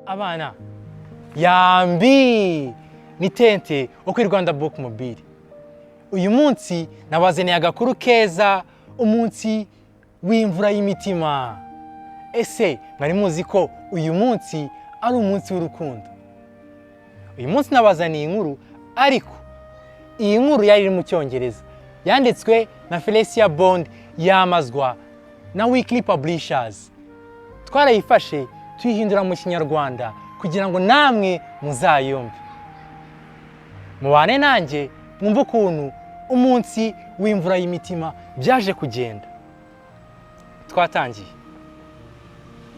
Abana, yambi! Ni Tente wo kuri Rwanda Book Mobile. Uyu munsi nabazaniye agakuru keza, umunsi w'imvura y'imitima. Ese mwari muzi ko uyu munsi ari umunsi w'urukundo? Uyu munsi nabazaniye inkuru, ariko iyi nkuru yari iri mu Cyongereza, yanditswe na Felicia Bond, yamazwa na Weekly Publishers. Twarayifashe tuyihindura mu Kinyarwanda kugira ngo namwe muzayumve. Mubane nanjye mwumve ukuntu umunsi w'imvura y'imitima byaje kugenda. Twatangiye.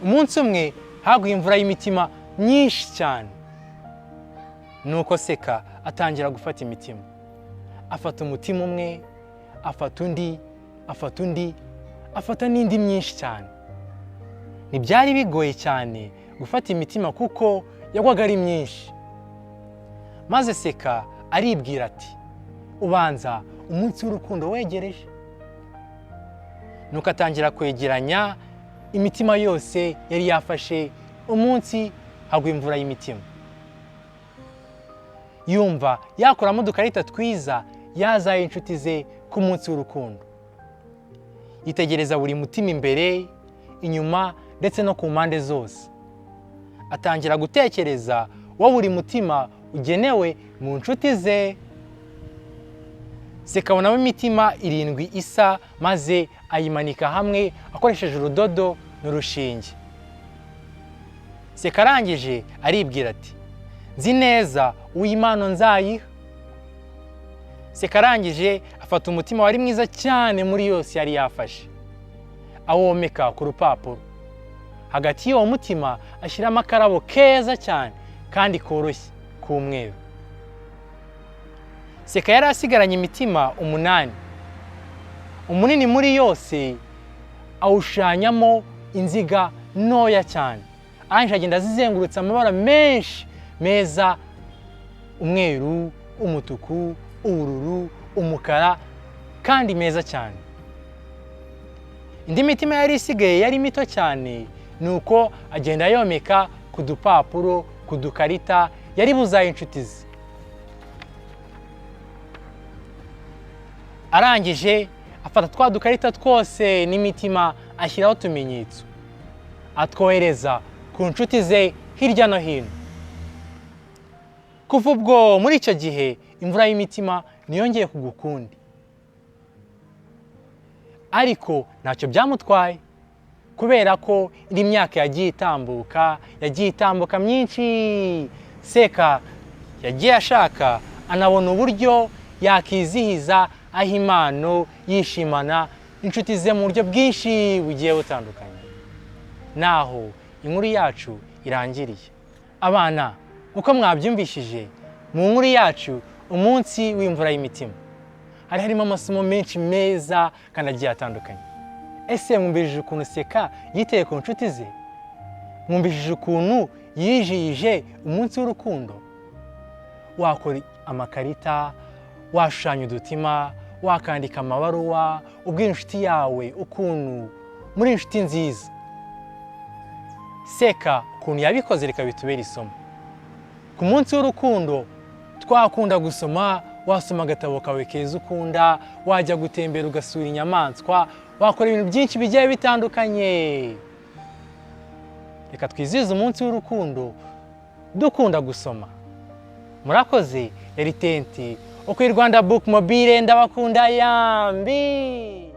Umunsi umwe haguye imvura y'imitima myinshi cyane, nuko Seka atangira gufata imitima. Afata umutima umwe, afata undi, afata undi, afata n'indi myinshi cyane. Ntibyari bigoye cyane gufata imitima kuko yagwaga ari myinshi. Maze Seka aribwira ati: "Ubanza umunsi w'urukundo wegereje." Nuko atangira kwegeranya imitima yose yari yafashe umunsi hagwa imvura y'imitima. Yumva yakoramo udukarita twiza yazaye inshuti ze ku munsi w'urukundo. Yitegereza buri mutima imbere, inyuma ndetse no ku mpande zose. Atangira gutekereza uwo buri mutima ugenewe mu nshuti ze. Zikabonamo imitima irindwi isa, maze ayimanika hamwe akoresheje urudodo n'urushinge. Seka arangije aribwira ati: "Nzi neza uwo impano nzayiha." Seka arangije afata umutima wari mwiza cyane muri yose yari yafashe, awomeka ku rupapuro. Hagati y'uwo mutima ashyiramo akarabo keza cyane kandi koroshye k'umweru. Seka yari asigaranye imitima umunani. Umunini muri yose awushushanyamo inziga ntoya cyane, arangije agenda azizengurutsa amabara menshi meza: umweru, umutuku, ubururu, umukara, kandi meza cyane. Indi mitima yari isigaye yari mito cyane, ni uko agenda yomeka ku dupapuro, ku dukarita yari buzaye inshuti ze. Arangije afata twa dukarita twose n'imitima, ashyiraho utumenyetso, atwohereza ku nshuti ze hirya no hino. Kuva ubwo, muri icyo gihe, imvura y'imitima ntiyongeye kugwa ukundi, ariko ntacyo byamutwaye, kubera ko indi myaka yagiye itambuka, yagiye itambuka myinshi, Seka yagiye ashaka anabona uburyo yakizihiza, aho impano yishimana inshuti ze mu buryo bwinshi bugiye butandukanye. Naho inkuru yacu irangiriye. Abana, uko mwabyumvishije mu nkuru yacu umunsi w'imvura y'imitima, hari harimo amasomo menshi meza kandi agiye atandukanye. Ese mwumvishije ukuntu Seka yiteye ku nshuti ze? Mwumvishije ukuntu yijihije umunsi w'urukundo? Wakora amakarita, washushanya udutima, wakandika amabaruwa ubwira inshuti yawe ukuntu muri inshuti nziza. Seka ukuntu yabikoze, reka bitubere isomo. Ku munsi w'urukundo twakunda gusoma. Wasoma agatabo kawe keza ukunda, wajya gutembera ugasura inyamaswa, wakora ibintu byinshi bigiye bitandukanye. Reka twizihize umunsi w'urukundo dukunda gusoma. Murakoze. Yari Tenti wo kuri Rwanda Book Mobile. Ndabakunda, yambi!